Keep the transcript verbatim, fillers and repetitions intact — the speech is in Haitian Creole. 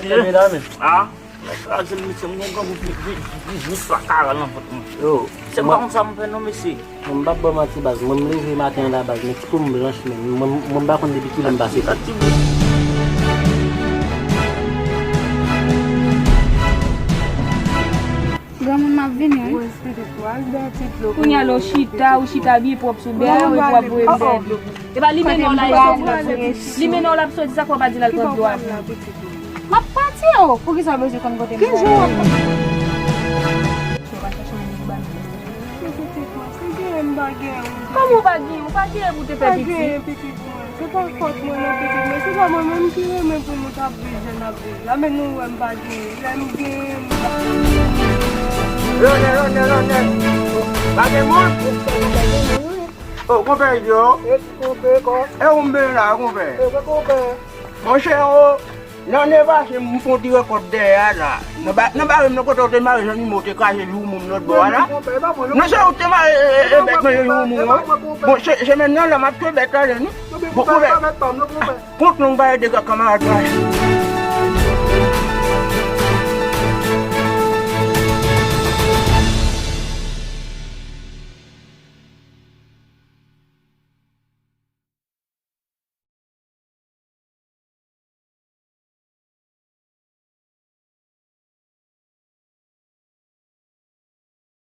Mesye, medam. Ah, kraze m, mesye, m gen grangou pi, pi, pi, pi, jis pa karal nan vant mwen. Yo, se pa konsa m fè non, mesye. Mwen m p ap ba w manti, baz. Mwen m leve maten an la, baz, men ti po m blanch, men mwen, mwen m pa konn depi kilè m pase sa. Granmoun, m ap vini, wi. Kounye a la, w chita, ou chita byen pwòp sou dèyè w, epi w ap voye m dèyè dlo. E pa limena w la, e soti l ap soti. Limena w l ap soti, sa k fè w pa di l al pran dlo a? M ap pati, o! Poukisa w bezwen konn kote m prale? Kòman w pa genyen? Ou pa genyen pou w te fè pitit? Se pa fòt mwen non, pitit mwen. Se pa mwen menm ki renmen pou nou t ap viv jan n ap viv la. Men nou wè m pa genyen. Lè m genyen, m pa. Lonnè, lonnè, lonnè. Pa gen moun? O, konpè, yo. E ou m benyen la, konpè. Monchè, o, nan ane pase, m fè yon ti rekòt dèyè a la. Nan ba, nan bare m nan kote w te mare zannimo, w te kraze jou moun lòt bò a la. Non, se ou te mare, e, e, bèt manje jou moun an. Bon, se, se menm nan la, m ap twe bèt la, non. Bon, konpè. Kont non, m pa ede kanmarad mwen.